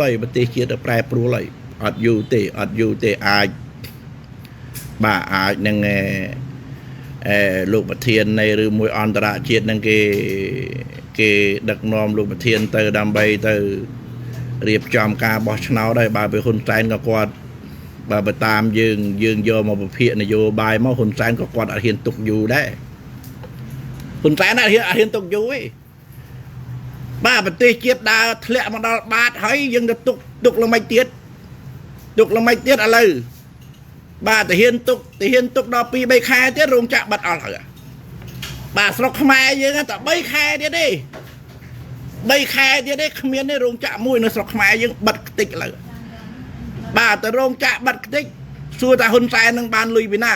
លហើយប្រទេសជាតិប្រែប្រួលហើយអត់យូរទេអត់យូរទេអាចបាទអាចនឹងអឺលោកប្រធាននៃឬមួយអន្តរជាតិនឹងគេគេដឹកនាំលោកប្រធានទៅដើម្បីទៅរៀបចំការបោះឆ្នោតហើយបើពេលហ៊ុនសែនក៏គាត់បើបើតាមយើងយើងយកមកវិភាគនយោបាយមកហ៊ុនសែនក៏គាត់អត់ហ៊ានទុកយូរដែរហ៊ុនសែនអត់ហ៊ានអត់ហ៊ានទុកយូរទេបាទប្រទេសជាតិដើរធ្លាក់មកដល់បាតហើយយើងទៅទុកទុកល្មិចទៀតទុកល្មិចទៀតឥឡូវបាទទាហានទុកទាហានទុកដល់2 3ខែទៀតរោងចក្របិទអស់ហើយបាទស្រុកខ្មែរយើងតែ3ខែទៀតទេ3ខែទៀតទេគ្មានទេរោងចក្រមួយនៅស្រុកខ្មែរយើងបិទខ្ទេចឥឡូវបាទទៅរោងចក្របិទខ្ទេចសួរថាហ៊ុនសែននឹងបានលុយពីណា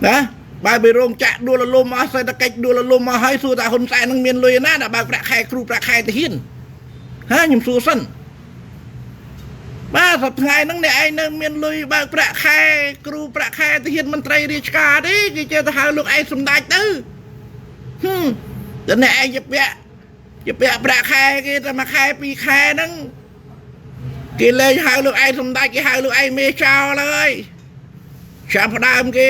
ណាបើពីរោងចក្រដួលរលំអស់សេដ្ឋកិច្ចដួលរលំអស់ហើយសួរថាហ៊ុនសែននឹងមានលុយណាដល់បើកប្រាក់ខែគ្រូប្រាក់ខែទាហានហាខ្ញុំសួរសិនបាទសប្តាហ៍ហ្នឹងអ្នកឯងនៅមានលុយបើកប្រាក់ខែគ្រូប្រាក់ខែទាហានមន្ត្រីរាជការទេគេចេះទៅហៅលោកឯងសម្ដេចទៅហឹមតែអ្នកឯងជាពាក់ជាពាក់ប្រាក់ខែគេតែមួយខែពីរខែហ្នឹងគេលែងហៅលោកឯងសម្ដេចគេហៅលោកឯងមេចោលហើយចាប់ផ្ដើមគេ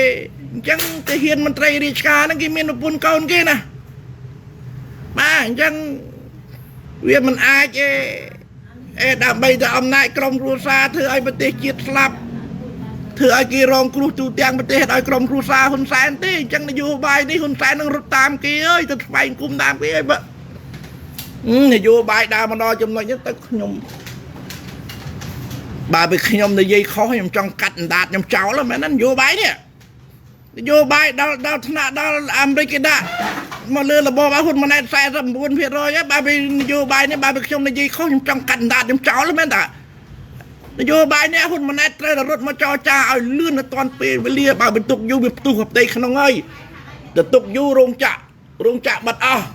អញ្ចឹងទាហានមន្ត្រីរាជការហ្នឹងគេមានប្រពន្ធកូនគេណាបាទអញ្ចឹងវាមិនអាចទេអេដើម្បីតែអំណាចក្រុមគ្រួសារធ្វើឲ្យប្រទេសជាតិស្លាប់ធ្វើឲ្យគេរងគ្រោះទូទាំងប្រទេសដោយក្រុមគ្រួសារហ៊ុនសែនទេអញ្ចឹងនយោបាយនេះហ៊ុនសែននឹងរត់តាមគេអើយទៅស្វែងគុំតាមគេអើយបើនយោបាយដើរមកដល់ចំណុចនេះទៅខ្ញុំបើពេលខ្ញុំនិយាយខុសខ្ញុំចង់កាត់អណ្ដាតខ្ញុំចោលមែនណានយោបាយនេះនយោបាយដល់ដល់ថ្នាក់ដល់អាមេរិកគេដាក់មកលើរបបហ៊ុនម៉ាណែត49%ហើយបើពេលនយោបាយនេះបើពេលខ្ញុំនិយាយខុសខ្ញុំចង់កាត់អណ្ដាតខ្ញុំចោលមែនតានយោបាយនេះហ៊ុនម៉ាណែតត្រូវតែរត់មកចរចាឲ្យលឿននៅតាន់ពេលវេលាបើបន្ទុកយូរវាផ្ទុះផ្ទៃក្នុងហើយទៅទុកយូររោងចក្ររោងចក្របិទអស់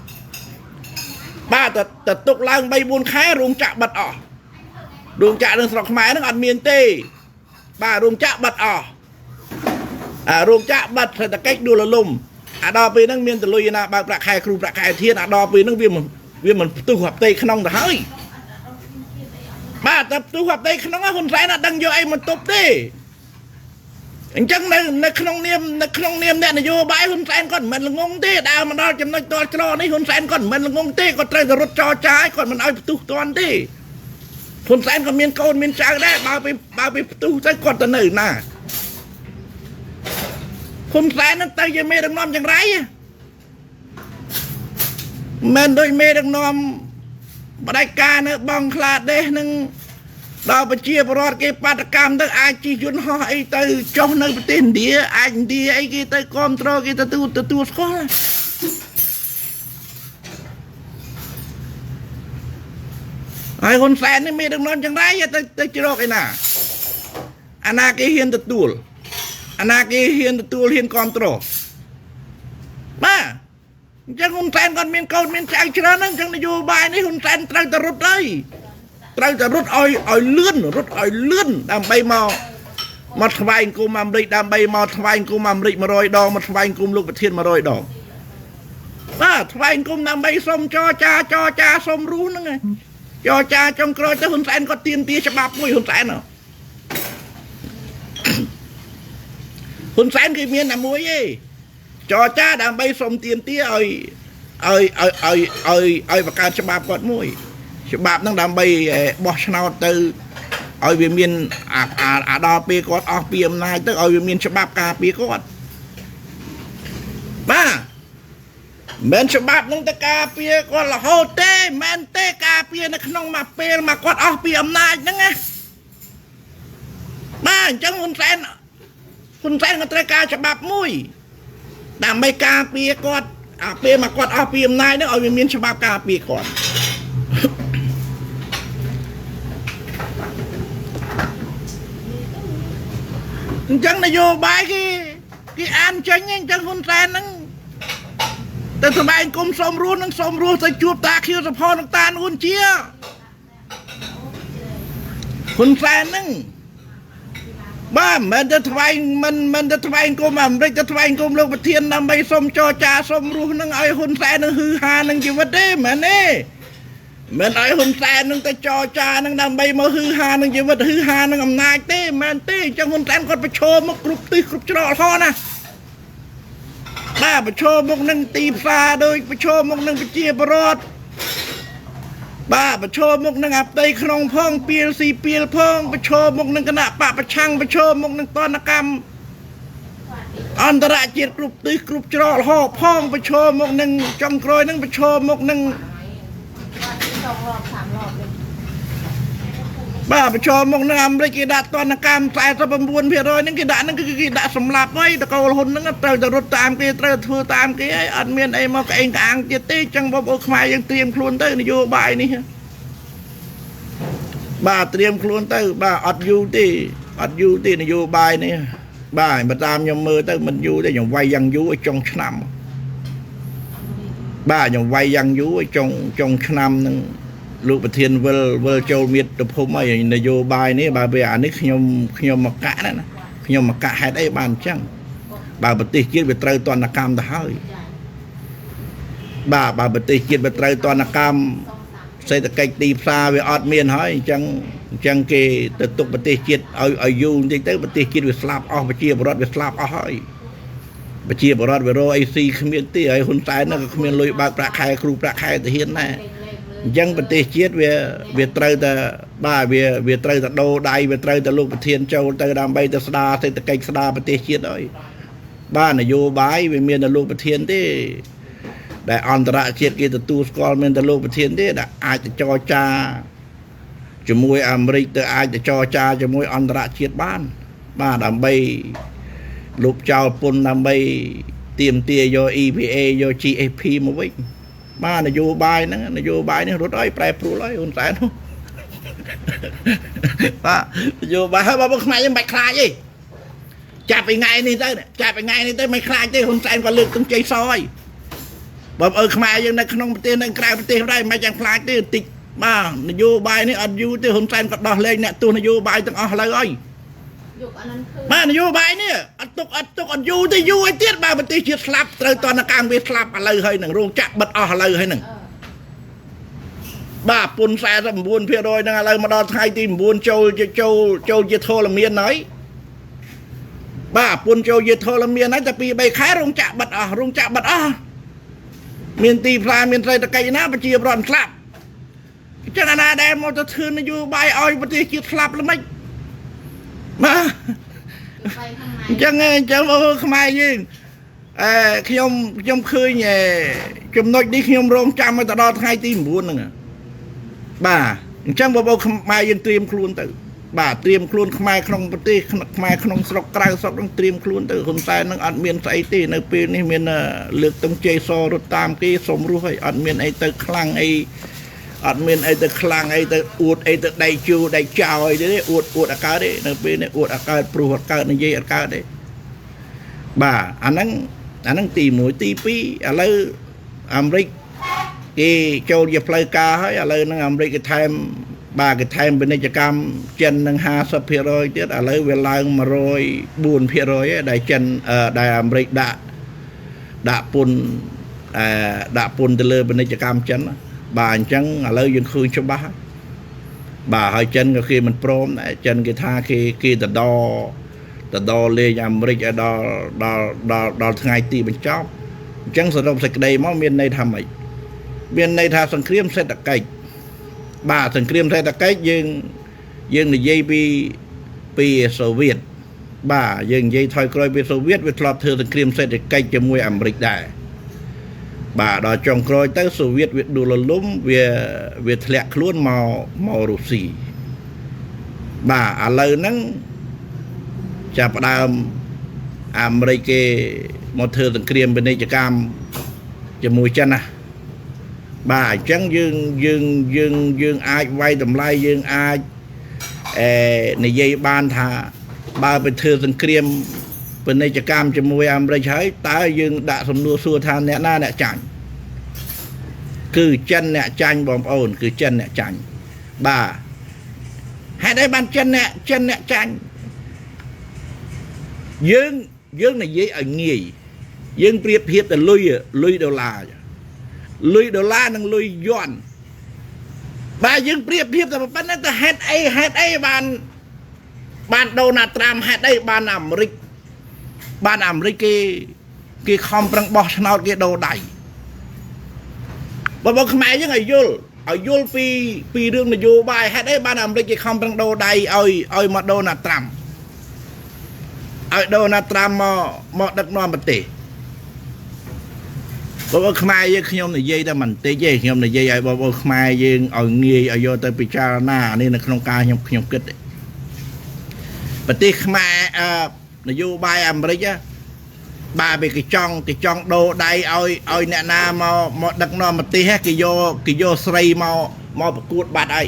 បាទតែទុកឡើង3 4ខែរោងចក្របិទអស់រោងចក្រនៅស្រុកខ្មែរហ្នឹងអត់មានទេបាទរោងចក្របិទអស់អារោងចក្របិទសេដ្ឋកិច្ចដួលរលំអាដល់ពេលហ្នឹងមានតលុយណាបើកប្រាក់ខែគ្រូប្រាក់ខែធានអាដល់ពេលហ្នឹងវាមិនវាមិនផ្ទុះផ្ទៃក្នុងទៅហើយបាទតែផ្ទុះផ្ទៃក្នុងហ៊ុនសែនអត់ដឹងយកអីមកទប់ទេអញ្ចឹងនៅនៅក្នុងនាមនៅក្នុងនាមអ្នកនយោបាយហ៊ុនសែនគាត់មិនមែនល្ងងទេដើរមកដល់ចំណុចតល់ច្រកនេះហ៊ុនសែនគាត់មិនមែនល្ងងទេគាត់ត្រូវតែរត់ចរចាឲ្យគាត់មិនឲ្យផ្ទុះតាន់ទេហ៊ុនសែនក៏មានកូនមានចៅដែរបើពេលបើពេលផ្ទុះទៅគាត់ទៅនៅណាហ៊ុនសែននឹងទៅជាមេដឹកនាំចង្រៃមិនដូចមេដឹកនាំបដិការនៅបង់ក្លាដេសនឹងដល់ប្រជាពលរដ្ឋគេបាតកម្មទៅអាចជិះយន្តហោះអីទៅចុះនៅប្រទេសឥណ្ឌាអាចឥណ្ឌាអីគេទៅគ្រប់គ្រងគេទទួលទទួលស្គាល់ហើយហ៊ុនសែននេះមេដឹកនាំចង្រៃទៅទៅជ្រកឯណាអាណាគេហ៊ានទទួលអាណាគេហ៊ានទទួលហ៊ានគ្រប់គ្រងបាទអញ្ចឹងហ៊ុនសែនគាត់មានកូនមានចៅច្រើនហ្នឹងអញ្ចឹងនយោបាយនេះហ៊ុនសែនត្រូវតែរត់ហើយត្រូវតែរត់ឲ្យឲ្យលឿនរត់ឲ្យលឿនដើម្បីមកមកថ្វាយអង្គមអាមេរិកដើម្បីមកថ្វាយអង្គមអាមេរិក100ដងមកថ្វាយអង្គមលោកប្រធាន100ដងបាទថ្វាយអង្គមដើម្បីសុំចរចាចរចាសុំរស់ហ្នឹងចរចាចុងក្រោយទៅហ៊ុនសែនគាត់ទាមទារច្បាប់មួយហ៊ុនសែនហ៊ុនសែនគេមានតែមួយទេចរចាដើម្បីសុំទាមទារឲ្យឲ្យឲ្យឲ្យឲ្យបង្កើតច្បាប់គាត់មួយច្បាប់ហ្នឹងដើម្បីបោះឆ្នោតទៅឲ្យវាមានអាអាដល់ពេលគាត់អស់ពីអំណាចទៅឲ្យវាមានច្បាប់ការពារគាត់បាទមិនច្បាប់នឹងទៅការពារគាត់រហូតទេមិនទេការពារនៅក្នុងមួយពេលមកគាត់អស់ពីអំណាចហ្នឹងណាបាទអញ្ចឹងហ៊ុនសែនហ៊ុនសែនក៏ត្រូវការច្បាប់មួយដើម្បីការពារគាត់អាពេលមកគាត់អស់ពីអំណាចហ្នឹងឲ្យវាមានច្បាប់ការពារគាត់អញ្ចឹងនយោបាយគេគេអានចេញអញ្ចឹងហ៊ុនសែនហ្នឹងទៅសម្បែងគុំសុំរស់នឹងសុំរស់ទៅជួបតាខៀវសុផននឹងតានួនជាហ៊ុនសែនហ្នឹងបាទមិនទៅថ្វាយមិនមិនទៅថ្វាយគុំអាមេរិកទៅថ្វាយគុំលោកប្រធានដើម្បីសុំចរចាសុំរស់នឹងឲ្យហ៊ុនសែននឹងហឺហានឹងជីវិតទេមែនទេ មិនឲ្យហ៊ុនសែននឹងទៅចរចានឹងដើម្បីមកហឺហានឹងជីវិតហឺហានឹងអំណាចទេមិនមែនទេអញ្ចឹងហ៊ុនសែនគាត់ប្រឈមមកគ្រប់ទិសគ្រប់ច្រកល្ហណាបាទប្រឈមមុខនឹងទីផ្សារដូចប្រឈមមុខនឹងប្រជាពលរដ្ឋបាទប្រឈមមុខនឹងអផ្ទៃក្នុងផងពីលស៊ីពីលផងប្រឈមមុខនឹងគណៈបកប្រឆាំងប្រឈមមុខនឹងតនកម្មអន្តរជាតិគ្រប់ទិសគ្រប់ច្រកល្ហផងប្រឈមមុខនឹងចុងក្រោយនឹងប្រឈមមុខនឹង สองรอบสามรอบเลย បាទប្រឈមមុខនឹងអាមេរិកគេដាក់ទណ្ឌកម្ម49%ហ្នឹងគេដាក់ហ្នឹងគឺគេដាក់សម្លាប់ហើយតកូលហ៊ុនហ្នឹងត្រូវតែរត់តាមគេត្រូវធ្វើតាមគេហើយអត់មានអីមកក្អេងក្អាងទៀតទេចឹងបងប្អូនខ្មែរយើងត្រៀមខ្លួនទៅនយោបាយនេះបាទត្រៀមខ្លួនទៅបាទអត់យូរទេអត់យូរទេនយោបាយនេះបាទបើតាមខ្ញុំមើលទៅមិនយូរទេខ្ញុំវាយយ៉ាងយូរឲ្យចុងឆ្នាំបាទខ្ញុំវាយយ៉ាងយូរឲ្យចុងចុងឆ្នាំហ្នឹងលោកប្រធានវិលវិលចូលមាតុភូមិហើយនយោបាយនេះបើវាអានេះខ្ញុំខ្ញុំមកកាក់ណាណាខ្ញុំមកកាក់ហេតុអីបានអញ្ចឹងបើប្រទេសជាតិវាត្រូវទណ្ឌកម្មទៅហើយបាទបើប្រទេសជាតិវាត្រូវទណ្ឌកម្មសេដ្ឋកិច្ចទីផ្សារវាអត់មានហើយអញ្ចឹងអញ្ចឹងគេទៅទុកប្រទេសជាតិឲ្យឲ្យយូរបន្តិចទៅប្រទេសជាតិវាស្លាប់អស់ប្រជាពលរដ្ឋវាស្លាប់អស់ហើយប្រជាពលរដ្ឋវារកអីស៊ីគ្មានទេហើយហ៊ុនសែនហ្នឹងក៏គ្មានលុយបើកប្រាក់ខែគ្រូប្រាក់ខែទាហានដែរអញ្ចឹងប្រទេសជាតិវាវាត្រូវតែបាទវាវាត្រូវតែដូរដៃវាត្រូវតែលោកប្រធានចូលទៅដើម្បីទៅស្ដារសេដ្ឋកិច្ចស្ដារប្រទេសជាតិហើយបាទនយោបាយវាមានតែលោកប្រធានទេដែលអន្តរជាតិគេទទួលស្គាល់មានតែលោកប្រធានទេដែលអាចទៅចរចាជាមួយអាមេរិកទៅអាចទៅចរចាជាមួយអន្តរជាតិបានបាទដើម្បីលុបចោលពន្ធដើម្បីទាមទារយក EPA យក GSP មកវិញបាទនយោបាយហ្នឹងនយោបាយនេះរត់ឲ្យប្រែប្រួលហើយហ៊ុនសែននោះបាទនយោបាយហើយបើខ្មែរយើងមិនបាច់ខ្លាចទេចាប់ពីថ្ងៃនេះទៅចាប់ពីថ្ងៃនេះទៅមិនខ្លាចទេហ៊ុនសែនក៏លើកទង់ជ័យសហើយបើអើខ្មែរយើងនៅក្នុងប្រទេសនៅក្រៅប្រទេសដែរមិនចាំខ្លាចទេបន្តិចបាទនយោបាយនេះអត់យូរទេហ៊ុនសែនក៏ដោះលែងអ្នកទស្សនយោបាយទាំងអស់លើហើយ ยุคอันนั้นคือ បាទនយោបាយនេះអត់ទុកអត់ទុកអត់យូរទេយូរឲ្យទៀតបាទប្រទេសជាតិស្លាប់ត្រូវតនកម្មវាស្លាប់ឥឡូវហើយនឹងរោងចក្របិទអស់ឥឡូវហើយនឹង เออ បាទពន្ធ49%ហ្នឹងឥឡូវមកដល់ថ្ងៃទី9ចូលជាចូលចូលជាធរមានហើយបាទពន្ធចូលជាធរមានហើយតែ2 3ខែរោងចក្របិទអស់រោងចក្របិទអស់មានទីផ្សារមានសេដ្ឋកិច្ចណាប្រជាពលរដ្ឋស្លាប់អញ្ចឹងអាណាដែលមកទៅធ្វើនយោបាយឲ្យប្រទេសជាតិស្លាប់ល្មិចបាទ ไปข้างใน អញ្ចឹងអញ្ចឹងបងប្អូនខ្មែរយើងអឺខ្ញុំខ្ញុំឃើញអឺចំណុចនេះខ្ញុំរងចាំឲ្យទៅដល់ថ្ងៃទី9ហ្នឹងបាទអញ្ចឹងបងប្អូនខ្មែរយើងត្រៀមខ្លួនទៅបាទត្រៀមខ្លួនខ្មែរក្នុងប្រទេសខ្មែរក្នុងស្រុកក្រៅស្រុកហ្នឹងត្រៀមខ្លួនទៅហ៊ុនសែនហ្នឹងអត់មានស្អីទេនៅពេលនេះមានលើកទង់ជ័យសរត់តាមគេសុំរស់ហើយអត់មានអីទៅខ្លាំងអីអត់មានអីទៅខ្លាំងអីទៅអួតអីទៅដៃជូដៃចោអីទេអួតអួតអកើតទេនៅពេលនេះអួតអកើតព្រោះអត់កើតនិយាយអត់កើតទេបាទអាហ្នឹងអាហ្នឹងទី1ទី2ឥឡូវអាមេរិកគេចូលជាផ្លូវការហើយឥឡូវហ្នឹងអាមេរិកគេថែមបាទគេថែមពាណិជ្ជកម្មចិននឹង50%ទៀតឥឡូវវាឡើង104%ហើយដែលចិនដែលអាមេរិកដាក់ដាក់ពន្ធអឺដាក់ពន្ធទៅលើពាណិជ្ជកម្មចិនបាទអញ្ចឹងឥឡូវយើងឃើញច្បាស់បាទហើយចិនក៏គេមិនព្រមដែរចិនគេថាគេគេទៅដទៅដល់លេងអាមេរិកឲ្យដល់ដល់ដល់ដល់ថ្ងៃទីបញ្ចប់អញ្ចឹងសរុបសេចក្តីមកមានន័យថាម៉េចមានន័យថាសង្គ្រាមសេដ្ឋកិច្ចបាទសង្គ្រាមសេដ្ឋកិច្ចយើងយើងនិយាយពីពីសូវៀតបាទយើងនិយាយថយក្រោយពីសូវៀតវាធ្លាប់ធ្វើសង្គ្រាមសេដ្ឋកិច្ចជាមួយអាមេរិកដែរបាទដល់ចុងក្រោយទៅសូវៀតវាដួលរលំវាវាធ្លាក់ខ្លួនមកមករុស្ស៊ីបាទឥឡូវហ្នឹងចាប់ផ្ដើមអាមេរិកគេមកធ្វើសង្គ្រាមពាណិជ្ជកម្មជាមួយចិនណាបាទអញ្ចឹងយើងយើងយើងយើងអាចវាយតម្លៃយើងអាចអឺនិយាយបានថាបើไปធ្វើសង្គ្រាមពាណិជ្ជកម្មជាមួយអាមេរិកហើយតើយើងដាក់សំណួរសួរថាអ្នកណាអ្នកចាញ់គឺចិនអ្នកចាញ់បងប្អូនគឺចិនអ្នកចាញ់បាទហេតុអីបានចិនអ្នកចិនអ្នកចាញ់យើងយើងនិយាយឲ្យងាយយើងប្រៀបធៀបទៅលុយលុយដុល្លារលុយដុល្លារនិងលុយយួន បាទយើងប្រៀបធៀបតែប៉ុណ្ណឹងទៅហេតុអីហេតុអីបានបានដូណាល់ត្រាំហេតុអីបានអាមេរិកបានអាមេរិកគេគេខំប្រឹងបោះឆ្នោតគេដូរដៃបងប្អូនខ្មែរយើងឲ្យយល់ឲ្យយល់ពីពីរឿងនយោបាយហេតុអីបានអាមេរិកគេខំប្រឹងដូរដៃឲ្យឲ្យមកដូណាល់ត្រាំឲ្យដូណាល់ត្រាំមកមកដឹកនាំប្រទេសបងប្អូនខ្មែរយើងខ្ញុំនិយាយតែមិនតិចទេខ្ញុំនិយាយឲ្យបងប្អូនខ្មែរយើងឲ្យងាយឲ្យយកទៅពិចារណានេះនៅក្នុងការខ្ញុំខ្ញុំគិតប្រទេសខ្មែរអឺនយោបាយអាមេរិកបាទវាគេចង់គេចង់ដូរដៃឲ្យឲ្យអ្នកណាមកមកដឹកនាំប្រទេសគេយកគេយកស្រីមកមកប្រកួតបាត់អី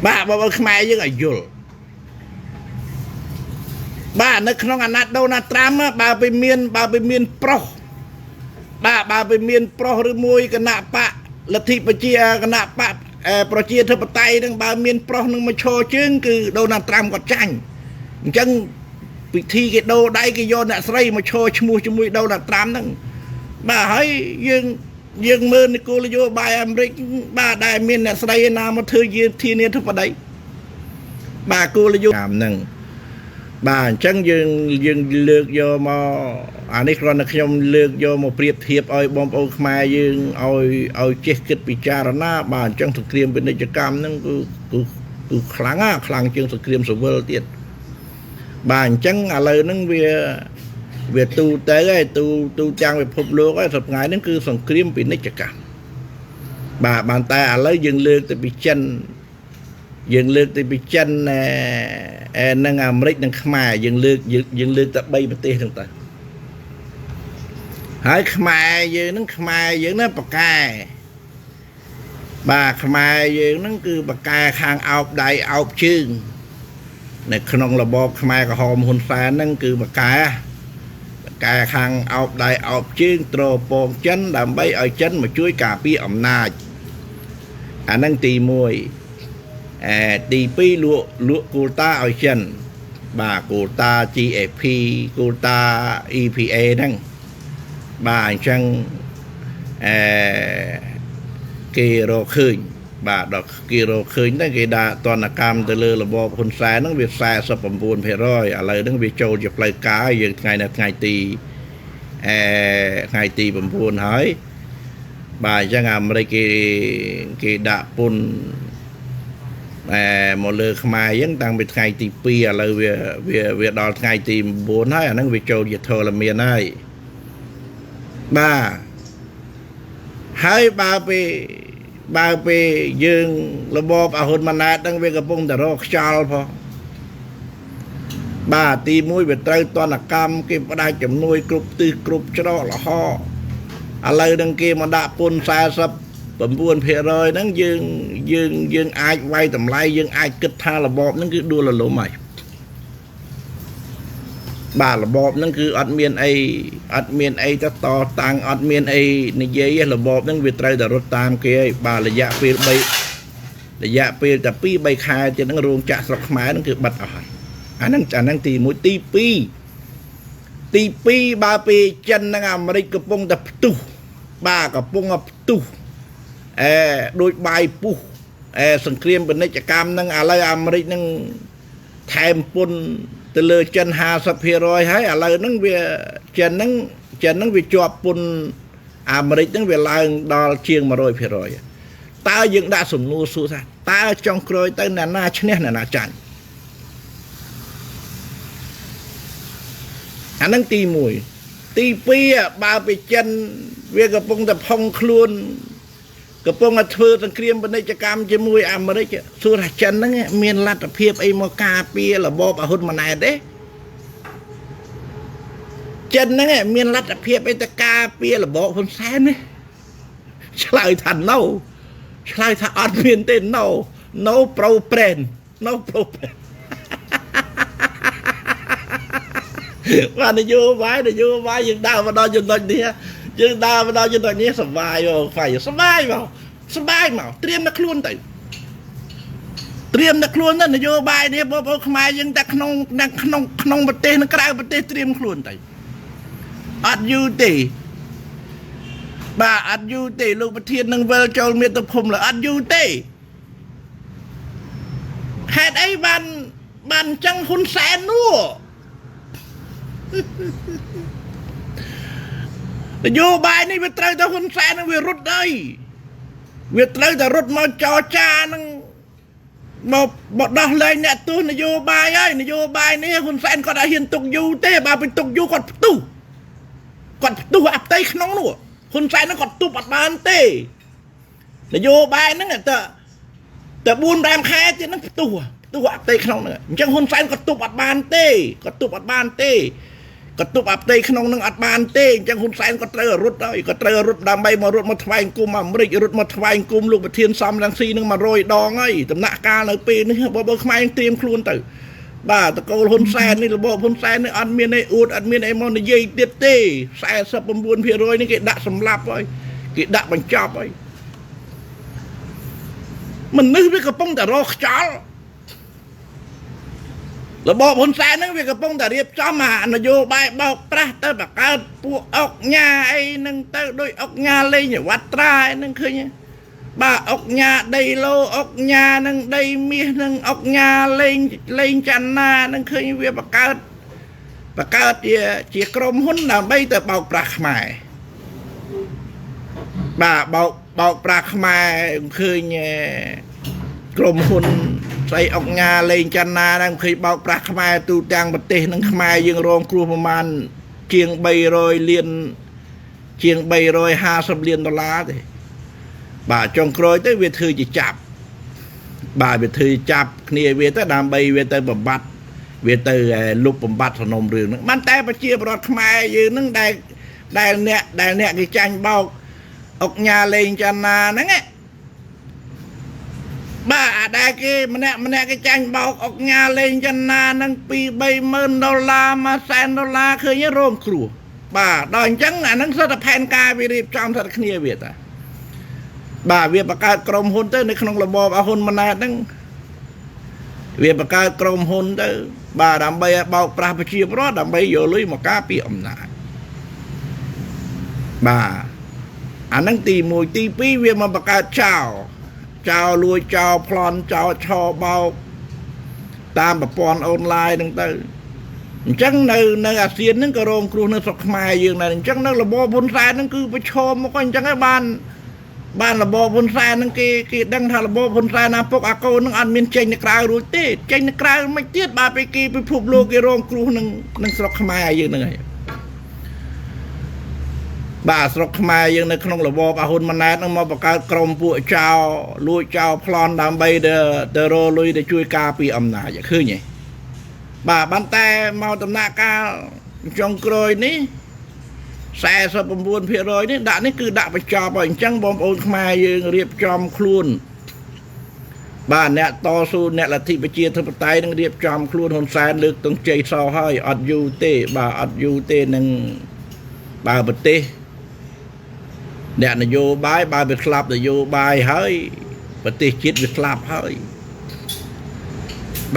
បាទបងប្អូនខ្មែរយើងឲ្យយល់បាទនៅក្នុងអាណត្តិដូណាល់ត្រាំបើវាមានបើវាមានប្រុសបាទបើវាមានប្រុសឬមួយគណៈបកលទ្ធិប្រជាគណៈបកប្រជាធិបតេយ្យនឹងបើមានប្រុសនឹងមកឈរជើងគឺដូណាល់ត្រាំគាត់ចាញ់អញ្ចឹងពិធីគេដូរដៃគេយកអ្នកស្រីមកឈរឈ្មោះជាមួយដូណាល់ត្រាំហ្នឹងបាទហើយយើងយើងមើលនគោលនយោបាយអាមេរិកបាទដែលមានអ្នកស្រីណាមកធ្វើជាធានាធិបតីបាទគោលនយោបាយហ្នឹងបាទអញ្ចឹងយើងយើងលើកយកមកអានេះគ្រាន់តែខ្ញុំលើកយកមកប្រៀបធៀបឲ្យបងប្អូនខ្មែរយើងឲ្យឲ្យចេះគិតពិចារណាបាទអញ្ចឹងសង្គ្រាមពាណិជ្ជកម្មហ្នឹងគឺគឺគឺខ្លាំងណាខ្លាំងជាងសង្គ្រាមស៊ីវិលទៀតបាទអញ្ចឹងឥឡូវហ្នឹងវាវាទូទៅហើយទូទូទាំងពិភពលោកហើយសប្តាហ៍ហ្នឹងគឺសង្គ្រាមពាណិជ្ជកម្មបាទបានតែឥឡូវយើងលើកទៅពីចិនយើងលើកទៅពីចិននិងអាមេរិកនិងខ្មែរយើងលើកយើងលើកតែ3ប្រទេសហ្នឹងទៅហើយខ្មែរយើងហ្នឹងខ្មែរយើងណាប៉កែបាទខ្មែរយើងហ្នឹងគឺប៉កែខាងអោបដៃអោបជើងនៅក្នុងរបបខ្មែរក្រហមហ៊ុនសែនហ្នឹងគឺប៉កែកែខាងអោបដៃអោបជើងត្រពងចិនដើម្បីឲ្យចិនមកជួយការពារអំណាចអាហ្នឹងទី1អែទី2លក់លក់គូលតាឲ្យចិនបាទគូលតា GAP គូលតា EPA ហ្នឹងបាទអញ្ចឹងអែគេរកឃើញបាទដល់គេរកឃើញហ្នឹងគេដាក់ទណ្ឌកម្មទៅលើរបបហ៊ុនសែនហ្នឹងវា49%ឥឡូវហ្នឹងវាចូលជាផ្លូវការយើងថ្ងៃនៅថ្ងៃទីអែថ្ងៃទី9ហើយបាទអញ្ចឹងអាមេរិកគេគេដាក់ពន្ធអែមកលើខ្មែរអញ្ចឹងតាំងពីថ្ងៃទី2ឥឡូវវាវាវាដល់ថ្ងៃទី9ហើយអាហ្នឹងវាចូលជាធរមានហើយបាទហើយបើពេលបើពេលយើងរបបអាហ៊ុនម៉ាណែតហ្នឹងវាកំពុងតែរកខ្យល់ផងបាទទី1វាត្រូវទណ្ឌកម្មគេផ្ដាច់ជំនួយគ្រប់ទិសគ្រប់ច្រកលហកឥឡូវហ្នឹងគេមកដាក់ពន្ធ49%ហ្នឹងយើងយើងយើងអាចវាយតម្លៃយើងអាចគិតថារបបហ្នឹងគឺដួលរលំហើយបាទរបបហ្នឹងគឺអត់មានអីអត់មានអីទៅតតាំងអត់មានអីនិយាយរបបហ្នឹងវាត្រូវតែរត់តាមគេហើយបាទរយៈពេល3រយៈពេលតែ2 3ខែទៀតហ្នឹងរោងចក្រស្រុកខ្មែរហ្នឹងគឺបិទអស់ហើយអាហ្នឹងអាហ្នឹងទី1ទី2ទី2បើពេលចិននិងអាមេរិកកំពុងតែផ្ទុះបាទកំពុងតែផ្ទុះអែដូចបាយពុះអែសង្គ្រាមពាណិជ្ជកម្មហ្នឹងឥឡូវអាមេរិកហ្នឹងថែមពន្ធទៅលើចិន50%ហើយឥឡូវហ្នឹងវាចិនហ្នឹងចិនហ្នឹងវាជាប់ពន្ធអាមេរិកហ្នឹងវាឡើងដល់ជាង100%តើយើងដាក់សំណួរសួរថាតើចុងក្រោយទៅអ្នកណាឈ្នះអ្នកណាចាញ់អាហ្នឹងទី1ទី2បើពីចិនវាកំពុងតែផុងខ្លួនកំពុងតែធ្វើសង្គ្រាមពាណិជ្ជកម្មជាមួយអាមេរិកសួរថាចិនហ្នឹងមានលទ្ធភាពអីមកការពាររបបអាហ៊ុនម៉ាណែតទេចិនហ្នឹងមានលទ្ធភាពអីទៅការពាររបបហ៊ុនសែនទេឆ្លើយថា no ឆ្លើយថាអត់មានទេ no no pro friend no pro friend បាទនយោបាយនយោបាយយើងដើរមកដល់ចំណុចនេះយើងដើរមកដល់ចំណុចនេះសបាយមកហ្វៃសបាយមកសបាយមកត្រៀមតែខ្លួនទៅត្រៀមតែខ្លួនទៅនយោបាយនេះបងប្អូនខ្មែរយើងតែក្នុងក្នុងក្នុងប្រទេសនិងក្រៅប្រទេសត្រៀមខ្លួនទៅអត់យូរទេ បាទអត់យូរទេលោកប្រធាននឹងវិលចូលមាតុភូមិលើអត់យូរទេហេតុអីបានបានអញ្ចឹងហ៊ុនសែននោះនយោបាយនេះវាត្រូវតែហ៊ុនសែននឹងវារត់ហើយវាត្រូវតែរត់មកចរចានឹងមកមកដោះលែងអ្នកទោសនយោបាយហើយនយោបាយនេះហ៊ុនសែនគាត់អត់ហ៊ានទុកយូរទេបើไปទុកយូរគាត់ផ្ទុះគាត់ផ្ទុះអាផ្ទៃក្នុងនោះហ៊ុនសែនហ្នឹងគាត់ទប់អត់បានទេនយោបាយហ្នឹងតែតែ4 5ខែទៀតហ្នឹងផ្ទុះផ្ទុះអាផ្ទៃក្នុងហ្នឹងអញ្ចឹងហ៊ុនសែនគាត់ទប់អត់បានទេគាត់ទប់អត់បានទេគាត់ទប់អាផ្ទៃក្នុងនឹងអត់បានទេអញ្ចឹងហ៊ុនសែនគាត់ត្រូវរត់ហើយគាត់ត្រូវរត់ដើម្បីមករត់មកថ្វាយអង្គមអាមេរិករត់មកថ្វាយអង្គមលោកប្រធានសំរងស៊ីនឹង100ដងហើយដំណាក់កាលនៅពេលនេះបើបើខ្មែរត្រៀមខ្លួនទៅបាទតកូលហ៊ុនសែននេះរបបហ៊ុនសែននេះអត់មានអីអួតអត់មានអីមកនិយាយទៀតទេ49%នេះគេដាក់សម្លាប់ហើយគេដាក់បញ្ចប់ហើយមនុស្សវាកំពុងតែរកខ្យល់របបហ៊ុនសែនហ្នឹងវាកំពុងតែរៀបចំអានយោបាយបោកប្រាស់ទៅបង្កើតពួកអុកញ៉ាអីហ្នឹងទៅដោយអុកញ៉ាលេងវត្តត្រាអីហ្នឹងឃើញទេបាទអុកញ៉ាដីឡូអុកញ៉ានឹងដីមាសនឹងអុកញ៉ាលេងលេងចន្ទាហ្នឹងឃើញវាបង្កើតបង្កើតជាជាក្រុមហ៊ុនដើម្បីទៅបោកប្រាស់ខ្មែរបាទបោកបោកប្រាស់ខ្មែរឃើញក្រុមហ៊ុនស្អីអុកញ៉ាលេងចន្ទាហ្នឹងឃើញបោកប្រាស់ខ្មែរទូទាំងប្រទេសនឹងខ្មែរយើងរងគ្រោះប្រមាណជាង300លានជាង350លានដុល្លារទេបាទចុងក្រោយទៅវាធ្វើជាចាប់បាទវាធ្វើចាប់គ្នាវាទៅដើម្បីវាទៅបំបត្តិវាទៅលុបបំបត្តិសំណុំរឿងហ្នឹងបានតែប្រជាពលរដ្ឋខ្មែរយើងហ្នឹងដែលដែលអ្នកដែលអ្នកគេចាញ់បោកអុកញ៉ាលេងចន្ទាហ្នឹងណាបាទអាដែលគេម្នាក់ម្នាក់គេចាញ់បោកអុកញ៉ាលេងចន្ទាហ្នឹង2 30000ដុល្លារ1សែនដុល្លារឃើញរងគ្រោះបាទដល់អញ្ចឹងអាហ្នឹងសុទ្ធតែផែនការវារៀបចំសុទ្ធតែគ្នាវាតាបាទវាបង្កើតក្រុមហ៊ុនទៅនៅក្នុងរបបអាហ៊ុនម៉ាណែតហ្នឹងវាបង្កើតក្រុមហ៊ុនទៅបាទដើម្បីឲ្យបោកប្រាស់ប្រជាពលរដ្ឋដើម្បីយកលុយមកការពារអំណាចបាទអាហ្នឹងទី1ទី2វាមកបង្កើតចោលចោលលួចចោលប្លន់ចោលឆបោកតាមប្រព័ន្ធអនឡាញហ្នឹងទៅអញ្ចឹងនៅនៅអាស៊ានហ្នឹងក៏រងគ្រោះនៅស្រុកខ្មែរយើងដែរអញ្ចឹងនៅរបបហ៊ុនសែនហ្នឹងគឺប្រឈមមកអញ្ចឹងហើយបានបានរបបហ៊ុនសែនហ្នឹងគេគេដឹងថារបបហ៊ុនសែនណាពុកអាកូនហ្នឹងអត់មានចេញទៅក្រៅរួចទេចេញទៅក្រៅមិនទៀតបាទពេលគេពិភពលោកគេរងគ្រោះនឹងនឹងស្រុកខ្មែរយើងហ្នឹងហើយបាទស្រុកខ្មែរយើងនៅក្នុងរបបអាហ៊ុនម៉ាណែតហ្នឹងមកបង្កើតក្រុមពួកចោលលួចចោលប្លន់ដើម្បីទៅទៅរលុយទៅជួយការពារអំណាចឃើញទេបាទបានតែមកដំណាក់កាលចុងក្រោយនេះ49%នេះដាក់នេះគឺដាក់បញ្ចប់ហើយអញ្ចឹងបងប្អូនខ្មែរយើងរៀបចំខ្លួនបាទអ្នកតស៊ូអ្នកលទ្ធិប្រជាធិបតេយ្យនឹងរៀបចំខ្លួនហ៊ុនសែនលើកទង់ជ័យសហើយអត់យូរទេបាទអត់យូរទេនឹងបើប្រទេសអ្នកនយោបាយបើវាស្លាប់នយោបាយហើយប្រទេសជាតិវាស្លាប់ហើយ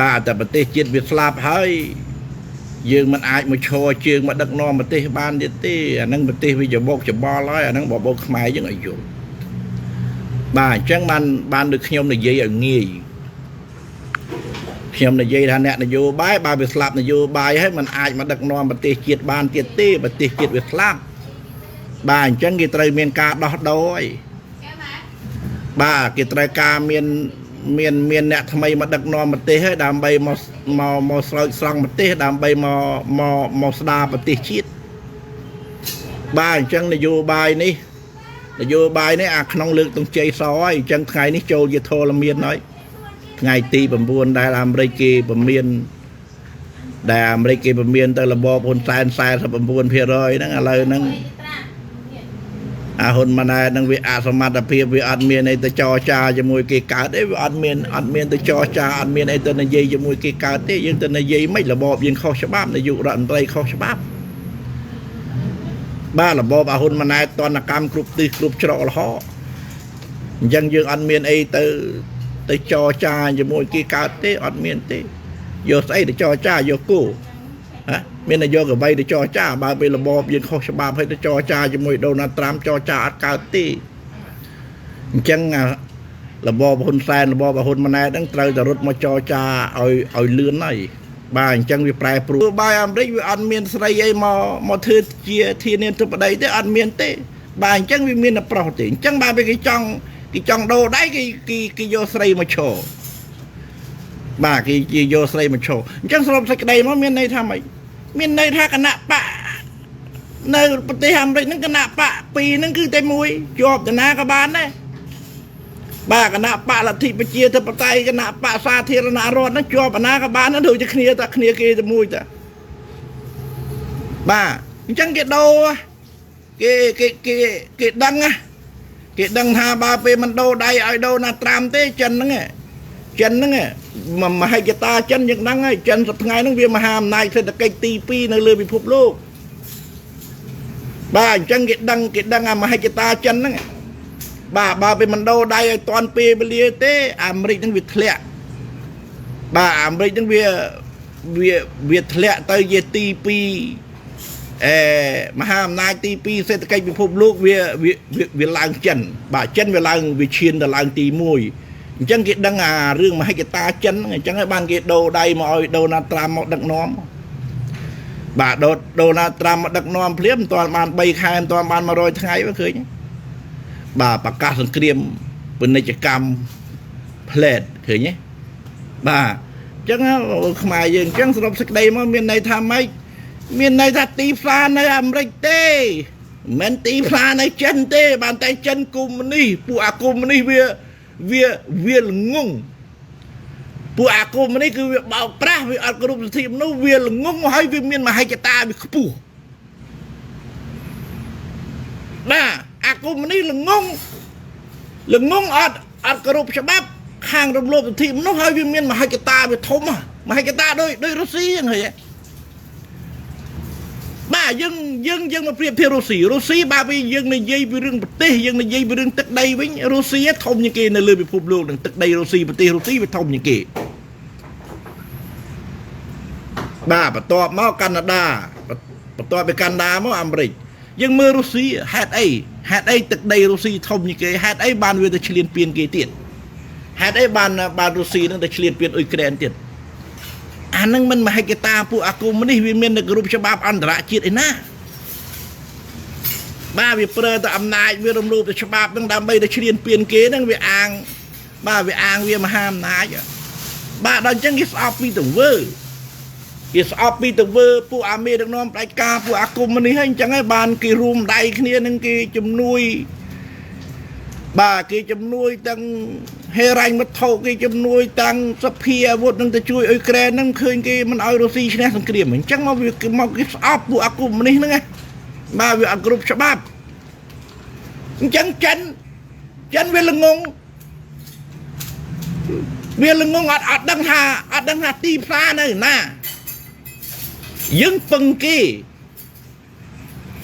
បាទតែប្រទេសជាតិវាស្លាប់ហើយយើងមិនអាចមកឈរជើងមកដឹកនាំប្រទេសបានទៀតទេអាហ្នឹងប្រទេសវាច្បោកច្បល់ហើយអាហ្នឹងបបោកខ្មែរយើងឲ្យយល់បាទអញ្ចឹងបានបានដូចខ្ញុំនិយាយឲ្យងាយខ្ញុំនិយាយថាអ្នកនយោបាយបើវាស្លាប់នយោបាយហើយมันអាចមកដឹកនាំប្រទេសជាតិបានទៀតទេប្រទេសជាតិវាស្លាប់បាទអញ្ចឹងគេត្រូវមានការដោះដូរហើយបាទគេត្រូវការមានមានមានអ្នកថ្មីមកដឹកនាំប្រទេសហើយដើម្បីមកមកមកស្រោចស្រង់ប្រទេសដើម្បីមកមកមកស្ដារប្រទេសជាតិបាទអញ្ចឹងនយោបាយនេះនយោបាយនេះអាក្នុងលើកទង់ជ័យសហើយអញ្ចឹងថ្ងៃនេះចូលជាធរមានហើយថ្ងៃទី9ដែលអាមេរិកគេពមៀនដែលអាមេរិកគេពមៀនទៅរបបហ៊ុនសែន49%ហ្នឹងឥឡូវហ្នឹងអាហ៊ុនម៉ាណែតហ្នឹងវាអសមត្ថភាពវាអត់មានអីទៅចរចាជាមួយគេកើតទេវាអត់មានអត់មានទៅចរចាអត់មានអីទៅនិយាយជាមួយគេកើតទេយើងទៅនិយាយមិនរបបយើងខុសច្បាប់នាយករដ្ឋមន្ត្រីខុសច្បាប់បាទរបបអាហ៊ុនម៉ាណែតទណ្ឌកម្មគ្រប់ទិសគ្រប់ច្រកល្ហកអញ្ចឹងយើងអត់មានអីទៅទៅចរចាជាមួយគេកើតទេអត់មានទេយកស្អីទៅចរចាយកគោ ហ៎មានតែយកកវៃទៅចរចាបើពេលរបបយើងខុសច្បាប់ហើយទៅចរចាជាមួយដូណាល់ត្រាំចរចាអត់កើតទេអញ្ចឹងអារបបហ៊ុនសែនរបបហ៊ុនម៉ាណែតហ្នឹងត្រូវតែរត់មកចរចាឲ្យលឿនហើយបាទអញ្ចឹងវាប្រែប្រួលបាយអាមេរិកវាអត់មានស្រីអីមកធ្វើជាធានាធិបតីទេអត់មានទេបាទអញ្ចឹងវាមានតែប្រុសទេអញ្ចឹងបាទពេលគេចង់ដូរដៃគេគេគេយកស្រីមកឈរបាទគេយកស្រីមកឈរអញ្ចឹងសរុបសេចក្តីមកមានន័យថាម៉េចមានន័យថាគណៈបកនៅប្រទេសអាមេរិកហ្នឹងគណៈបកពីរហ្នឹងគឺតែមួយជាប់តាណាក៏បានដែរបាទគណៈបកលទ្ធិប្រជាធិបតេយ្យគណៈបកសាធារណរដ្ឋហ្នឹងជាប់អាណាក៏បានដែរដូចជាគ្នាតែគ្នាគេតែមួយតាបាទអញ្ចឹងគេដូរគេគេគេគេដឹងណាគេដឹងថាបើពេលមិនដូរដៃឲ្យដូរណាត្រាំទេចិនហ្នឹងចិនហ្នឹងមហិច្ឆតាចិនយើងដឹងហើយចិនសប្តាហ៍ថ្ងៃហ្នឹងវាមហាអំណាចសេដ្ឋកិច្ចទី2នៅលើពិភពលោកបាទអញ្ចឹងគេដឹងអាមហិច្ឆតាចិនហ្នឹងបាទបើពេលមិនដូរដៃឲ្យតាន់ពេលវេលាទេអាមេរិកហ្នឹងវាធ្លាក់បាទអាមេរិកហ្នឹងវាវាវាធ្លាក់ទៅជាទី2អេមហាអំណាចទី2សេដ្ឋកិច្ចពិភពលោកវាវាវាឡើងចិនបាទចិនវាឡើងវាឈានទៅឡើងទី1អញ្ចឹងគេដឹងអារឿងមហិច្ឆតាចិនហ្នឹងអញ្ចឹងហើយបានគេដូរដៃមកឲ្យដូណាល់ត្រាំមកដឹកនាំបាទដូណាល់ត្រាំមកដឹកនាំភ្លាមមិនទាន់បាន3ខែមិនទាន់បាន100ថ្ងៃមើលឃើញបាទប្រកាសសង្គ្រាមពាណិជ្ជកម្មផ្លែតឃើញទេបាទអញ្ចឹងខ្មែរយើងអញ្ចឹងសរុបសេចក្តីមកមានន័យថាម៉េចមានន័យថាទីផ្សារនៅអាមេរិកទេមិនមែនទីផ្សារនៅចិនទេបានតែចិនកុម្មុយនីសពួកអាកុម្មុយនីសវាវាវាល្ងងពួកអាកុម្មុយនីសគឺវាបោកប្រាស់វាអត់គោរពសិទ្ធិមនុស្សវាល្ងងហើយវាមានមហិច្ឆតាវាខ្ពស់បាទអាកុម្មុយនីសល្ងងល្ងងអត់គោរពច្បាប់ខាងរំលោភសិទ្ធិមនុស្សហើយវាមានមហិច្ឆតាវាធំមហិច្ឆតាដូចរុស្ស៊ីហ្នឹងហើយបាទយើងយើងយើងមកប្រៀបធៀបរុស្ស៊ីរុស្ស៊ីបាទវាយើងនិយាយពីរឿងប្រទេសយើងនិយាយពីរឿងទឹកដីវិញរុស្ស៊ីធំជាងគេនៅលើពិភពលោកនឹងទឹកដីរុស្ស៊ីប្រទេសរុស្ស៊ីវាធំជាងគេបាទបន្ទាប់មកកាណាដាបន្ទាប់ពីកាណាដាមកអាមេរិកយើងមើលរុស្ស៊ីហេតុអីហេតុអីទឹកដីរុស្ស៊ីធំជាងគេហេតុអីបានវាទៅឈ្លានពានគេទៀតហេតុអីបានបានរុស្ស៊ីនឹងទៅឈ្លានពានអ៊ុយក្រែនទៀតអានឹងមិនមហិច្ឆតាពួកអាគមនេះវាមាននៅគ្រប់ច្បាប់អន្តរជាតិឯណាបាទវាប្រើតែអំណាចវារំលោភទៅច្បាប់នឹងដើម្បីទៅឈ្លានពានគេនឹងវាអាងបាទវាអាងវាមហាអំណាចបាទដល់អញ្ចឹងគេស្អប់ពីទង្វើគេស្អប់ពីទង្វើពួកអាមេដឹកនាំផ្ដាច់ការពួកអាគមនេះហើយអញ្ចឹងហើយបានគេរួមដៃគ្នានឹងគេជំនួយបាទគេជំនួយទាំងហេរញ្ញវត្ថុគេជំនួយតាំងសភាអាវុធនឹងទៅជួយអ៊ុយក្រែននឹងឃើញគេមិនឲ្យរុស្ស៊ីឈ្នះសង្គ្រាមអញ្ចឹងមកវាមកគេស្អប់ពួកអាគមនេះហ្នឹងណាបាទវាអត់គ្រប់ច្បាប់អញ្ចឹងចិនចិនវាល្ងងវាល្ងងអត់ដឹងថាអត់ដឹងថាទីផ្សារនៅណាយើងពឹងគេ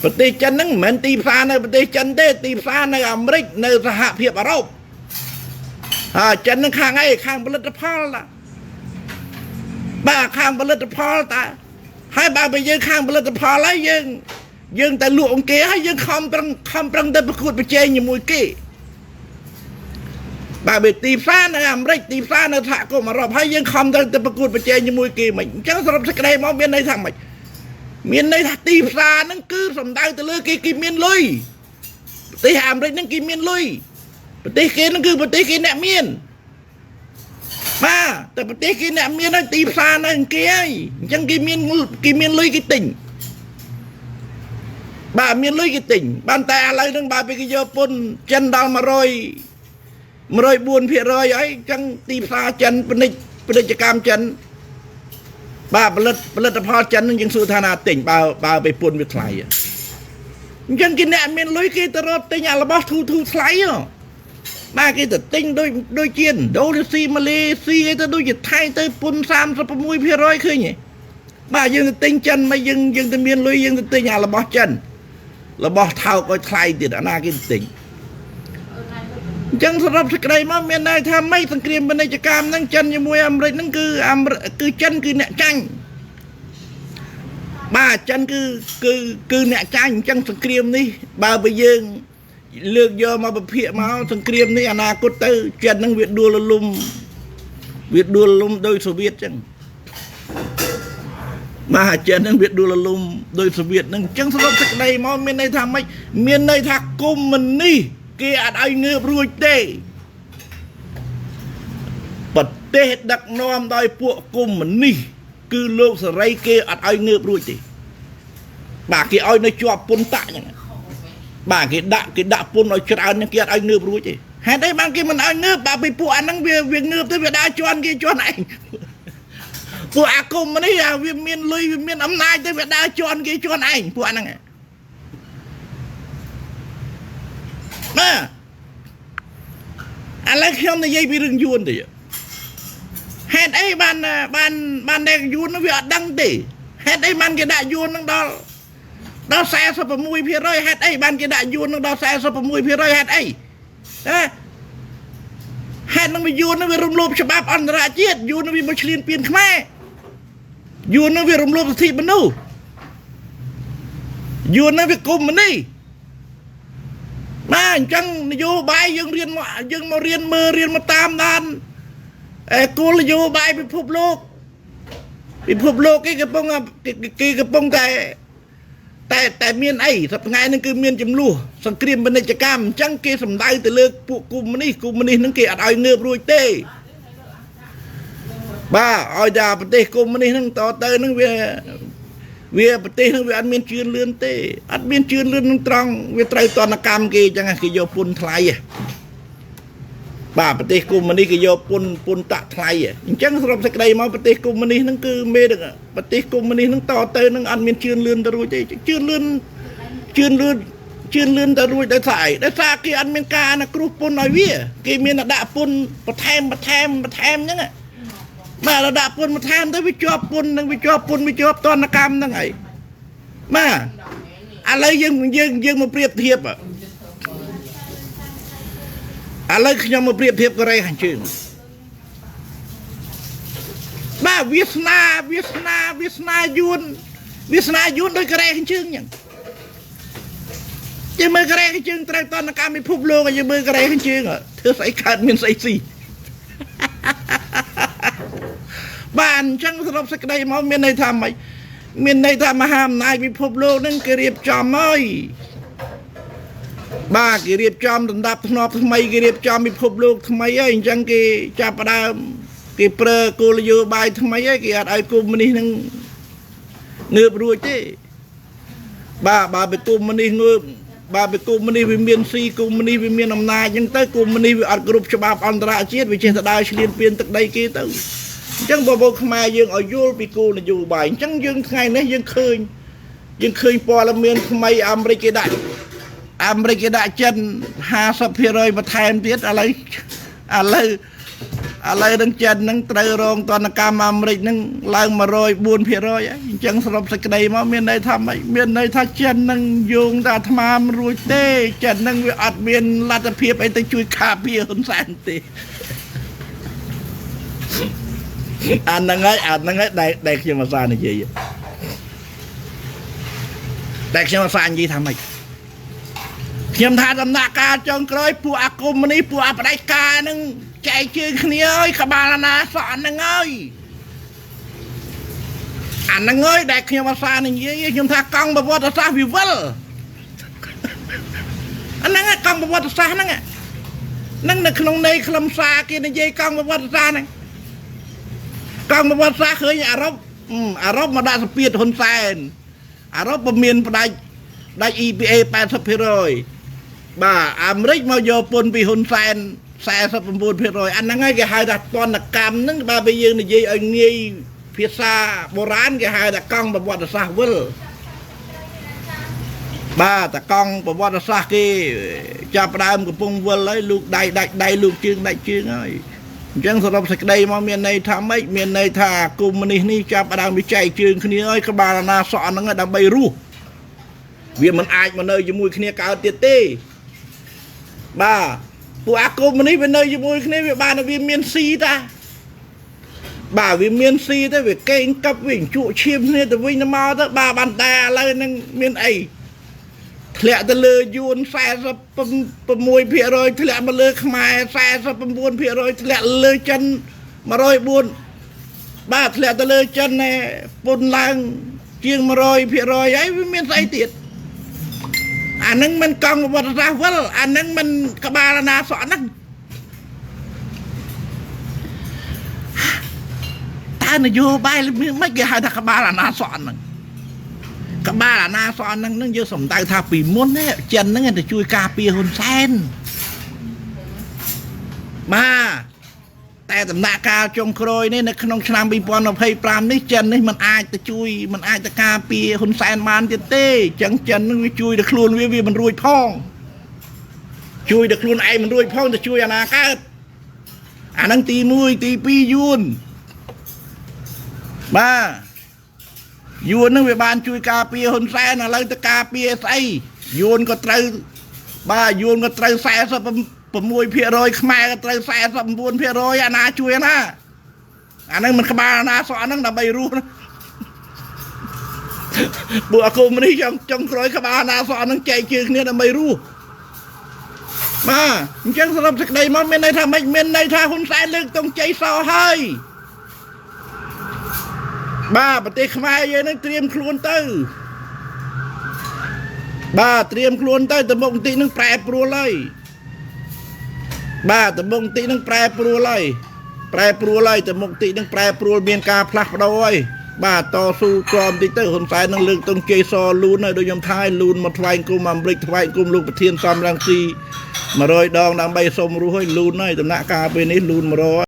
ប្រទេសចិនហ្នឹងមិនមែនទីផ្សារនៅប្រទេសចិនទេទីផ្សារនៅអាមេរិកនៅសហភាពអឺរ៉ុបហើយចិនហ្នឹងខាងអីខាងផលិតផលតាបាទខាងផលិតផលតាហើយបើបើយើងខាងផលិតផលហើយយើងយើងតែលក់អង្គគេហើយយើងខំប្រឹងខំប្រឹងទៅប្រកួតប្រជែងជាមួយគេបាទបើទីផ្សារនៅអាមេរិកទីផ្សារនៅសហគមន៍អឺរ៉ុបហើយយើងខំទៅទៅប្រកួតប្រជែងជាមួយគេមិនអញ្ចឹងសរុបសេចក្តីមកមានន័យថាម៉េចមានន័យថាទីផ្សារហ្នឹងគឺសំដៅទៅលើគេគេមានលុយប្រទេសអាមេរិកហ្នឹងគេមានលុយប្រទេសគេហ្នឹងគឺប្រទេសគេអ្នកមានបាទតែប្រទេសគេអ្នកមានហើយទីផ្សារនៅគេហើយអញ្ចឹងគេមានគេមានលុយគេទិញបាទមានលុយគេទិញបានតែឥឡូវហ្នឹងបើពេលគេយកពន្ធចិនដល់100 104%ហើយអញ្ចឹងទីផ្សារចិនពាណិជ្ជពាណិជ្ជកម្មចិនបាទផលិតផលិតផលចិននឹងយើងសួរថាណាទិញបើបើពេលពន្ធវាថ្លៃអញ្ចឹងគេអ្នកមានលុយគេទៅរកទិញអារបស់ធូរធូរថ្លៃហ៎បាទគេទៅទិញដូចដូចជាឥណ្ឌូនេស៊ីម៉ាឡេស៊ីអីទៅដូចជាថៃទៅពន្ធ36%ឃើញទេបាទយើងទៅទិញចិនមកយើងយើងទៅមានលុយយើងទៅទិញអារបស់ចិនរបស់ថោកឲ្យថ្លៃទៀតអាណាគេទៅទិញអញ្ចឹងសរុបសេចក្តីមកមានន័យថាមិនសង្គ្រាមពាណិជ្ជកម្មហ្នឹងចិនជាមួយអាមេរិកហ្នឹងគឺអាមេរិកគឺចិនគឺអ្នកចាញ់ បាទចិនគឺគឺគឺអ្នកចាញ់អញ្ចឹងសង្គ្រាមនេះបើបើយើងលើកយកមកវិភាគមកសង្គ្រាមនេះអនាគតទៅចិនហ្នឹងវាដួលរលំវាដួលរលំដោយសូវៀតអញ្ចឹងបាទចិនហ្នឹងវាដួលរលំដោយសូវៀតហ្នឹងអញ្ចឹងសរុបសេចក្តីមកមានន័យថាម៉េចមានន័យថាកុម្មុយនីសគេអត់ឲ្យងើបរួចទេប្រទេសដឹកនាំដោយពួកកុម្មុយនីសគឺលោកសេរីគេអត់ឲ្យងើបរួចទេបាទគេឲ្យនៅជាប់ពន្ធតាក់អញ្ចឹងបាទគេដាក់គេដាក់ពន្ធឲ្យច្រើនហ្នឹងគេអត់ឲ្យងើបរួចទេហេតុអីបានគេមិនឲ្យងើបបាទពីពួកអាហ្នឹងវាវាងើបទៅវាដើរជន់គេជន់ឯងពួកអាកុម្មុយនីសអាវាមានលុយវាមានអំណាចទៅវាដើរជន់គេជន់ឯងពួកអាហ្នឹងបាទឥឡូវខ្ញុំនិយាយពីរឿងយួនទៅហេតុអីបានបានបានតែយួនហ្នឹងវាអត់ដឹងទេហេតុអីបានគេដាក់យួនហ្នឹងដល់ដល់46%ហេតុអីបានគេដាក់យួនហ្នឹងដល់46%ហេតុអីណាហេតុហ្នឹងវាយួនហ្នឹងវារំលោភច្បាប់អន្តរជាតិយួនហ្នឹងវាមកឈ្លានពានខ្មែរយួនហ្នឹងវារំលោភសិទ្ធិមនុស្សយួនហ្នឹងវាកុម្មុយនីសបាទអញ្ចឹងនយោបាយយើងរៀនមកយើងមករៀនមើលរៀនមកតាមដានអេគោលនយោបាយពិភពលោកពិភពលោកគេកំពុងគេកំពុងតែតែតែមានអីសប្តាហ៍ហ្នឹងគឺមានចំនួនសង្គ្រាមពាណិជ្ជកម្មអញ្ចឹងគេសំដៅទៅលើពួកកុម្មុយនីសកុម្មុយនីសហ្នឹងគេអត់ឲ្យងើបរួចទេបាទឲ្យតែប្រទេសកុម្មុយនីសហ្នឹងតទៅហ្នឹងវាវាប្រទេសហ្នឹងវាអត់មានជឿនលឿនទេអត់មានជឿនលឿននឹងត្រង់វាត្រូវតនកម្មគេអញ្ចឹងគេយកពន្ធថ្លៃបាទប្រទេសកុម្មុយនីសគេយកពន្ធពន្ធតាក់ថ្លៃអញ្ចឹងសរុបសេចក្តីមកប្រទេសកុម្មុយនីសហ្នឹងគឺមេដឹកប្រទេសកុម្មុយនីសហ្នឹងតទៅហ្នឹងអត់មានជឿនលឿនទៅរួចទេជឿនលឿនជឿនលឿនជឿនលឿនទៅរួចដោយសារអីដោយសារគេអត់មានការអនុគ្រោះពន្ធឲ្យវាគេមានតែដាក់ពន្ធបន្ថែមបន្ថែមបន្ថែមអញ្ចឹងបាទដល់ដាក់ពន្ធបន្ថែមទៅវាជាប់ពន្ធនឹងវាជាប់ពន្ធវាជាប់ទណ្ឌកម្មហ្នឹងអីបាទឥឡូវយើងយើងយើងមកប្រៀបធៀបឥឡូវខ្ញុំមកប្រៀបធៀបកូរ៉េខាងជើងបាទវាសនាវាសនាវាសនាយួនវាសនាយួនដោយកូរ៉េខាងជើងអញ្ចឹងយើងមើលកូរ៉េខាងជើងត្រូវទណ្ឌកម្មពិភពលោកយើងមើលកូរ៉េខាងជើងធ្វើស្អីកើតមានស្អីស៊ីបាទអញ្ចឹងសរុបសេចក្តីមកមានន័យថាម៉េចមានន័យថាមហាអំណាចពិភពលោកហ្នឹងគេរៀបចំហើយបាទគេរៀបចំដណ្ដាប់ធ្នាប់ថ្មីគេរៀបចំពិភពលោកថ្មីហើយអញ្ចឹងគេចាប់ផ្ដើមគេប្រើគោលនយោបាយថ្មីហើយគេអត់ឲ្យកុម្មុយនីសហ្នឹងងើបរួចទេបាទបើไปកុម្មុយនីសងើបបាទไปកុម្មុយនីសវាមានស៊ីកុម្មុយនីសវាមានអំណាចអញ្ចឹងទៅកុម្មុយនីសវាអត់គ្រប់ច្បាប់អន្តរជាតិវាចេះតែដើរឈ្លានពានទឹកដីគេទៅអញ្ចឹងបងប្អូនខ្មែរយើងឲ្យយល់ពីគោលនយោបាយអញ្ចឹងយើងថ្ងៃនេះយើងឃើញយើងឃើញព័ត៌មានថ្មីអាមេរិកគេដាក់អាមេរិកគេដាក់ចិន50%បន្ថែមទៀតឥឡូវឥឡូវឥឡូវនឹងចិននឹងត្រូវរងទណ្ឌកម្មអាមេរិកនឹងឡើង104%ហើយអញ្ចឹងសរុបសេចក្តីមកមានន័យថាម៉េចមានន័យថាចិននឹងយោងតែអាត្មាមិនរួចទេចិននឹងវាអត់មានលទ្ធភាពអីទៅជួយការពារហ៊ុនសែនទេអាហ្នឹងហើយអាហ្នឹងហើយដែលដែលខ្ញុំអាសានិយាយតែខ្ញុំអាសានិយាយថាម៉េចខ្ញុំថាដំណាក់កាលចុងក្រោយពួកអាគមនេះពួកអាផ្ដាច់ការហ្នឹងចែកជើងគ្នាហើយក្បាលអាណាសក់ហ្នឹងហើយអាហ្នឹងហើយដែលខ្ញុំអាសានិយាយខ្ញុំថាកង់ប្រវត្តិសាស្ត្រវាវិលអាហ្នឹងហើយកង់ប្រវត្តិសាស្ត្រហ្នឹងហ្នឹងនៅក្នុងន័យខ្លឹមសារគេនិយាយកង់ប្រវត្តិសាស្ត្រហ្នឹងកង់ប្រវត្តិសាស្ត្រឃើញអារ៉ុបអារ៉ុបមកដាក់សម្ពាធហ៊ុនសែនអារ៉ុបពមានផ្ដាច់ផ្ដាច់ EPA 80%បាទអាមេរិកមកយកពន្ធពីហ៊ុនសែន49%អាហ្នឹងហើយគេហៅថាទណ្ឌកម្មហ្នឹងបាទបើយើងនិយាយឲ្យងាយភាសាបុរាណគេហៅថាកង់ប្រវត្តិសាស្ត្រវិលបាទតកង់ប្រវត្តិសាស្ត្រគេចាប់ផ្ដើមកំពុងវិលហើយលូកដៃដាច់ដៃលូកជើងដាច់ជើងហើយអញ្ចឹងសរុបសេចក្តីមកមានន័យថាម៉េចមានន័យថាកុម្មុយនីសនេះចាប់ផ្ដើមវិច័យជើងគ្នាហើយក្បាលអាណាសក់ហ្នឹងដើម្បីរស់វាមិនអាចមកនៅជាមួយគ្នាកើតទៀតទេបាទពួកអាកុម្មុយនីសវានៅជាមួយគ្នាវាបានវាមានស៊ីតា បាទវាមានស៊ីទៅវាកេងកឹបវាជក់ឈាមគ្នាទៅវិញទៅមកទៅបាទបានតែឥឡូវហ្នឹងមានអីធ្លាក់ទៅលើយួន46%ធ្លាក់មកលើខ្មែរ49%ធ្លាក់លើចិន104បាទធ្លាក់ទៅលើចិនណែពុនឡើងជាង100%ហើយវាមានស្អីទៀតអាហ្នឹងមិនកង់វត្តសាស្ត្រវិលអាហ្នឹងមិនក្បាលអាណាសក់ហ្នឹងតើនយោបាយមានមិនគេហៅថាក្បាលអាណាសក់ហ្នឹងក្បាលអាណាសក់ហ្នឹងនឹងយើងសំដៅថាពីមុននេះចិនហ្នឹងទៅជួយការពារហ៊ុនសែនបាទតែដំណាក់កាលចុងក្រោយនេះនៅក្នុងឆ្នាំ2025នេះចិននេះมันអាចទៅជួយมันអាចទៅការពារហ៊ុនសែនបានទៀតទេអញ្ចឹងចិននឹងវាជួយដល់ខ្លួនវាវាមិនរួចផងជួយដល់ខ្លួនឯងមិនរួចផងទៅជួយអាណាកើតអាហ្នឹងទី1ទី2យួនបាទយួននឹងវាបានជួយការពារហ៊ុនសែនឥឡូវទៅការពារស្អីយួនក៏ត្រូវបាទយួនក៏ត្រូវ46%ខ្មែរក៏ត្រូវ49%អាណាជួយអាណាអាហ្នឹងមិនក្បាលអាណាសក់ហ្នឹងដើម្បីរស់ពួកអាគមនេះចង់ចង់ក្រោយក្បាលអាណាសក់ហ្នឹងចែកជើងគ្នាដើម្បីរស់បាទអញ្ចឹងសរុបសេចក្តីមកមានន័យថាម៉េចមានន័យថាហ៊ុនសែនលើកតុងជ័យសហើយបាទប្រទេសខ្មែរយើងនឹងត្រៀមខ្លួនទៅបាទត្រៀមខ្លួនទៅទៅមុខបន្តិចនឹងប្រែប្រួលហើយបាទទៅមុខបន្តិចនឹងប្រែប្រួលហើយប្រែប្រួលហើយទៅមុខបន្តិចនឹងប្រែប្រួលមានការផ្លាស់ប្ដូរហើយបាទតស៊ូក្រមបន្តិចទៅហ៊ុនសែននឹងលើកតុងជ័យសលូនហើយដូចខ្ញុំថាឲ្យលូនមកថ្វាយគុំអាមេរិកថ្វាយគុំលោកប្រធានសំរងស៊ី100ដងដើម្បីសុំរស់ហើយលូនហើយដំណាក់កាលពេលនេះលូន100